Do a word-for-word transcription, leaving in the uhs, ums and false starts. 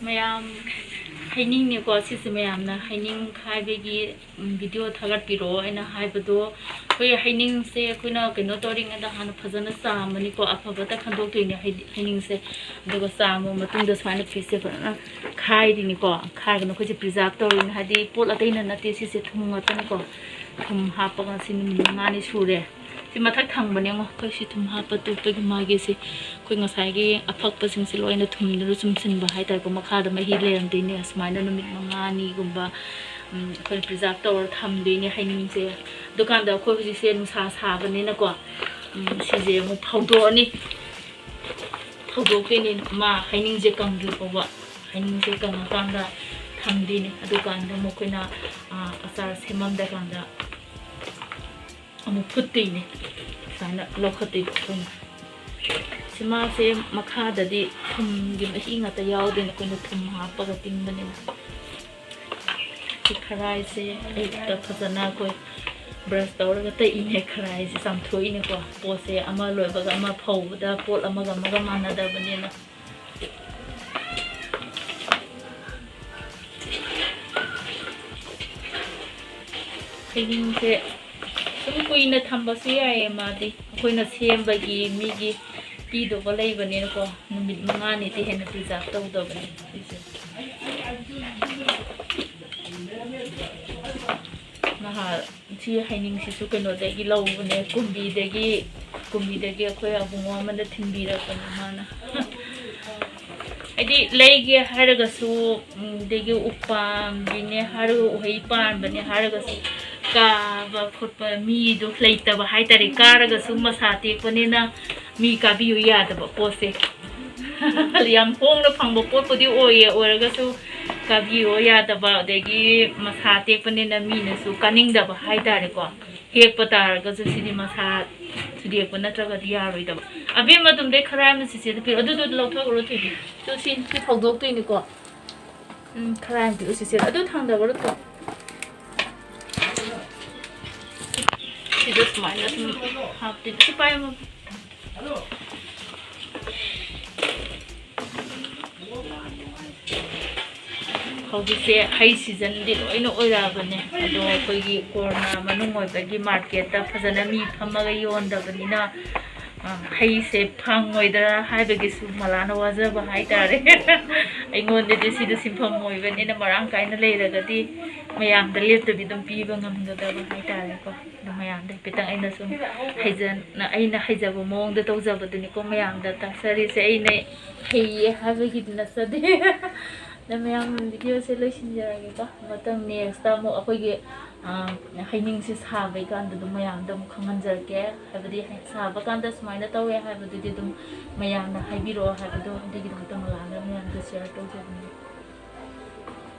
ꯃꯌꯥꯝ, ꯍꯩꯅꯤꯡꯅꯦꯀꯣ ꯁꯤꯁꯦ꯫ ꯃꯌꯥꯝꯅ ꯍꯩꯅꯤꯡ ꯈꯥꯏꯕꯒꯤ, ꯎꯝ, video ꯊꯥꯒꯠꯄꯤꯔꯛꯑꯣ ꯑꯩꯅ ꯍꯥꯏꯕꯗꯣ, ꯑꯩꯈꯣꯏ ꯍꯩꯅꯤꯡꯁꯦ ꯑꯩꯈꯣꯏꯅ ꯀꯩꯅꯣ ꯇꯧꯔꯤꯉꯩꯗ ꯍꯥꯟꯅ ꯐꯖꯅ ꯆꯥꯝꯃꯅꯤꯀꯣ, ꯑꯐꯕꯇ ꯈꯟꯗꯣꯛꯇꯣꯏꯅꯦ ꯍꯩ-, ꯍꯩꯅꯤꯡꯁꯦ꯫ ꯑꯗꯨꯒ ꯆꯥꯝꯃ ꯃꯇꯨꯡꯗ ꯁꯨꯃꯥꯏꯅ ꯄꯤꯁꯁꯦ ꯐꯖꯅ ꯈꯥꯏꯔꯤꯅꯤꯀꯣ꯫ ꯈꯥꯏꯔꯒꯅ ꯑꯩꯈꯣꯏꯁꯦ preserve ꯇꯧꯔꯤꯅꯤ, ꯍꯥꯏꯗꯤ ꯄꯣꯠ ꯑꯇꯩꯅ ꯅꯠꯇꯦ ꯁꯤꯁꯦ, ꯊꯨꯝ ꯉꯥꯛꯇꯅꯤꯀꯣ꯫ ꯊꯨꯝ ꯍꯥꯞꯄꯒ ꯁꯤ ꯅꯨꯃꯤꯠ ꯃꯉꯥꯅꯤ ꯁꯨꯔꯦ꯫ ꯁꯤ ꯃꯊꯛ ꯊꯪꯕꯅꯦ ꯌꯦꯡꯉꯣ, ꯑꯩꯈꯣꯏ ꯁꯤ ꯊꯨꯝ ꯍꯥꯞꯄ ꯇꯣꯠꯄꯒꯤ ꯃꯥꯒꯤ ꯁꯤ ꯑꯩꯈꯣꯏ ꯉꯁꯥꯏꯒꯤ ꯑꯐꯛꯄꯁꯤꯡꯁꯦ ꯂꯣꯏꯅ ꯊꯨꯝꯗꯨꯅ ꯆꯨꯝꯁꯤꯟꯕ ꯍꯥꯏꯇꯥꯔꯦꯀꯣ꯫ ꯃꯈꯥꯗ ꯃꯍꯤ ꯂꯩꯔꯝꯗꯣꯏꯅꯦ꯫ ꯑꯁꯨꯃꯥꯏꯅ ꯅꯨꯃꯤꯠ ꯃꯉꯥꯅꯤꯒꯨꯝꯕ, ꯎꯝ, ꯑꯩꯈꯣꯏꯅ preserve ꯇꯧꯔ ꯊꯝꯗꯣꯏꯅꯦ ꯍꯩꯅꯤꯡꯁꯦ꯫ ꯑꯗꯨꯀꯥꯟꯗ ꯑꯩꯈꯣꯏ ꯍꯧꯖꯤꯛꯁꯦ ꯅꯨꯡꯁꯥ ꯁꯥꯕꯅꯤꯅꯀꯣ, ꯎꯝ, ꯁꯤꯁꯦ ꯑꯃꯨꯛ ꯐꯧꯗꯣꯛꯑꯅꯤ꯫ ꯐꯧꯗꯣꯛꯇꯣꯏꯅꯦ꯫ ꯃꯥ ꯍꯩꯅꯤꯡꯁꯦ ꯀꯪꯗ꯭ꯔꯤ ꯐꯥꯎꯕ, ꯍꯩꯅꯤꯡꯁꯦ ꯀꯪꯉꯀꯥꯟꯗ ꯊꯝꯗꯣꯏꯅꯦ꯫ ꯑꯗꯨꯀꯥꯟꯗ ꯑꯃꯨꯛ ꯑꯩꯈꯣꯏꯅ, ꯑ, ꯑꯆꯥꯔ ꯁꯦꯝꯃꯝꯗꯀꯥꯟꯗ ꯑꯃꯨꯛ ꯐꯨꯠꯇꯣꯏꯅꯦ꯫ ꯁꯨꯃꯥꯏꯅ ꯂꯧꯈꯠꯇꯣꯏꯕ ꯑꯩꯈꯣꯏꯅ꯫ ꯁꯤ ꯃꯥꯁꯦ ꯃꯈꯥꯗꯗꯤ ꯊꯨꯝꯒꯤ ꯃꯍꯤ ꯉꯥꯛꯇ ꯌꯥꯎꯗꯣꯏꯅꯦ, ꯑꯩꯈꯣꯏꯅ ꯊꯨꯝ ꯍꯥꯞꯄꯒ ꯇꯤꯡꯕꯅꯤꯅ꯫ ꯁꯤ ꯈꯔꯥꯏꯁꯦ ꯑꯌꯨꯛꯇ ꯐꯖꯅ ꯑꯩꯈꯣꯏ brush ꯇꯧꯔꯒ ꯇꯛꯏꯅꯦ꯫ ꯈꯔꯥꯏꯁꯦ ꯆꯥꯝꯊꯣꯛꯏꯅꯦꯀꯣ꯫ ꯄꯣꯠꯁꯦ ꯑꯃ ꯂꯣꯏꯕꯒ ꯑꯃ ꯐꯧꯕꯗ ꯄꯣꯠ ꯑꯃꯒ ꯑꯃꯒ ꯃꯥꯟꯅꯗꯕꯅꯤꯅ꯫ ꯍꯩꯅꯤꯡꯁꯦ ꯁꯨꯝ ꯀꯨꯏꯅ ꯊꯝꯕꯁꯨ ꯌꯥꯏꯌꯦ꯫ ꯃꯥꯗꯤ ꯑꯩꯈꯣꯏꯅ ꯁꯦꯝꯕꯒꯤ, ꯃꯤꯒꯤ ꯄꯤꯗꯧꯕ ꯂꯩꯕꯅꯤꯅꯀꯣ, ꯅꯨꯃꯤꯠ ꯃꯉꯥꯅꯤꯗꯤ ꯍꯦꯟꯅ preserve ꯇꯧꯗꯕꯅꯦ ꯁꯤꯁꯦ꯫ ꯅꯍꯥꯟ ꯁꯤ ꯍꯩꯅꯤꯡꯁꯤꯁꯨ ꯀꯩꯅꯣꯗꯒꯤ ꯂꯧꯕꯅꯦ, ꯀꯨꯝꯕꯤꯗꯒꯤ꯫ ꯀꯨꯝꯕꯤꯗꯒꯤ ꯑꯩꯈꯣꯏ ꯑꯕꯨꯡꯉꯣ ꯑꯃꯅ ꯊꯤꯟꯕꯤꯔꯛꯄꯅꯦ ꯃꯥꯅ꯫ ꯍꯥꯏꯗꯤ ꯂꯩꯒꯦ ꯍꯥꯏꯔꯒꯁꯨ, ꯎꯝ, ꯑꯗꯒꯤ ꯎꯄꯥꯝꯕꯤꯅꯦ ꯍꯥꯏꯔꯒ, ꯎꯍꯩ ꯄꯥꯟꯕꯅꯦ ꯍꯥꯏꯔꯒꯁꯨ, ꯀꯥꯕ ꯈꯣꯠꯄ ꯃꯤꯗꯣ ꯂꯩꯇꯕ ꯍꯥꯏꯇꯥꯔꯦ꯫ ꯀꯥꯔꯒꯁꯨ ꯃꯁꯥ ꯇꯦꯛꯄꯅꯤꯅ ꯃꯤ ꯀꯥꯕꯤꯌꯨ ꯌꯥꯗꯕ ꯄꯣꯠꯁꯦ꯫ ꯌꯥꯝ ꯍꯣꯡꯅ ꯐꯪꯕ ꯄꯣꯠꯄꯨꯗꯤ ꯑꯣꯏꯌꯦ, ꯑꯣꯏꯔꯒꯁꯨ ꯀꯥꯕꯤꯌꯨ ꯌꯥꯗꯕ, ꯑꯗꯒꯤ ꯃꯁꯥ ꯇꯦꯛꯄꯅꯤꯅ ꯃꯤꯅꯁꯨ ꯀꯥꯅꯤꯡꯗꯕ ꯍꯥꯏꯇꯥꯔꯦꯀꯣ꯫ ꯍꯦꯛꯄ ꯇꯥꯔꯒꯁꯨ ꯁꯤꯗꯤ ꯃꯁꯥ ꯊꯨꯗꯦꯛꯄ ꯅꯠꯇ꯭ꯔꯒꯗꯤ ꯌꯥꯔꯣꯏꯗꯕ꯫ ꯑꯕꯦꯝꯃ, ꯑꯗꯨꯝꯗꯩ ꯈꯔ ꯌꯥꯝꯅ ꯆꯤꯆꯦꯗ ꯄꯤꯔꯛꯑꯣ꯫ ꯑꯗꯨꯗꯣ ꯂꯧꯊꯣꯛꯈ꯭ꯔꯣ ꯊꯣꯏꯕꯤ꯫ ꯇꯨ ꯁꯤ, ꯁꯤ ꯐꯧꯗꯣꯛꯇꯣꯏꯅꯤꯀꯣ꯫ ꯎꯝ, ꯈꯔ ꯌꯥꯝ ꯄꯤꯔꯛꯑꯣ ꯆꯤꯆꯦꯗ꯫ ꯑꯗꯨ ꯊꯥꯡꯗꯕ꯭ꯔꯣ ꯇꯨ? ꯁꯤꯗ ꯁꯨꯃꯥꯏꯅ ꯁꯨꯝ ꯍꯥꯞꯇꯣꯏꯅꯤ꯫ ꯁꯤ ꯄꯥꯏꯌꯣ꯫ ꯍꯧꯖꯤꯛꯁꯦ ꯍꯩ ꯁꯤꯖꯟꯗꯤ ꯂꯣꯏꯅ ꯑꯣꯏꯔꯛꯑꯕꯅꯦ, ꯑꯗꯣ ꯑꯩꯈꯣꯏꯒꯤ ꯀꯣꯔꯣꯅꯥ ꯃꯅꯨꯡ ꯑꯣꯏꯕꯒꯤ ꯃꯥꯔꯀꯦꯠꯇ ꯐꯖꯅ ꯃꯤ ꯐꯝꯃꯒ ꯌꯣꯟꯗꯕꯅꯤꯅ, ꯑ, ꯍꯩꯁꯦ ꯐꯪꯉꯣꯏꯗ꯭ꯔꯥ ꯍꯥꯏꯕꯒꯤꯁꯨ ꯃꯂꯥꯅ ꯋꯥꯖꯕ ꯍꯥꯏꯇꯥꯔꯦ꯫ ꯑꯩꯉꯣꯟꯗꯗꯤ ꯁꯤꯗ ꯁꯤꯟꯐꯝ ꯑꯣꯏꯕꯅꯤꯅ ꯃꯔꯥꯡ ꯀꯥꯏꯅ ꯂꯩꯔꯒꯗꯤ ꯃꯌꯥꯝꯗ ꯂꯦꯞꯇꯕꯤ ꯑꯗꯨꯝ ꯄꯤꯕ ꯉꯝꯒꯗꯕ ꯍꯥꯏꯇꯥꯔꯦꯀꯣ꯫ ꯑꯗꯣ ꯃꯌꯥꯝꯗ ꯍꯥꯏꯐꯦꯠꯇꯪ ꯑꯩꯅ ꯁꯨꯝ ꯍꯩꯖ-, ꯑꯩꯅ ꯍꯩꯖꯕ ꯃꯑꯣꯡꯗ ꯇꯧꯖꯕꯗꯨꯅꯤꯀꯣ ꯃꯌꯥꯝꯗ ꯇꯥꯛꯆꯔꯤꯁꯦ꯫ ꯑꯩꯅ ꯍꯩꯌꯦ ꯍꯥꯏꯕꯒꯤꯗꯤ ꯅꯠꯆꯗꯦ꯫ ꯑꯗ ꯃꯌꯥꯝ ꯚꯤꯗꯤꯑꯣꯁꯦ ꯂꯣꯏꯁꯤꯟꯖꯔꯒꯦꯀꯣ꯫ ꯃꯊꯪ ꯅꯦꯛꯁꯇ ꯑꯃꯨꯛ ꯑꯩꯈꯣꯏꯒꯤ, ꯑ, ꯍꯩꯅꯤꯡꯁꯦ ꯁꯥꯕꯩ ꯀꯥꯟꯗ ꯑꯗꯨꯝ ꯃꯌꯥꯝꯗ ꯑꯃꯨꯛ ꯈꯪꯍꯟꯖꯔꯛꯀꯦ꯫ ꯍꯥꯏꯕꯗꯤ ꯁꯥꯕ ꯀꯥꯟꯗ ꯁꯨꯃꯥꯏꯅ ꯇꯧꯋꯦ ꯍꯥꯏꯕꯗꯨꯗꯤ ꯑꯗꯨꯝ ꯃꯌꯥꯝꯅ ꯍꯥꯏꯕꯤꯔꯛꯑꯣ ꯍꯥꯏꯕꯗꯣ ꯑꯗꯨꯒꯤꯗꯃꯛꯇ ꯃꯂꯥꯅ ꯃꯌꯥꯝꯗ ꯁꯤꯌꯔ ꯇꯧꯖꯕꯅꯤ꯫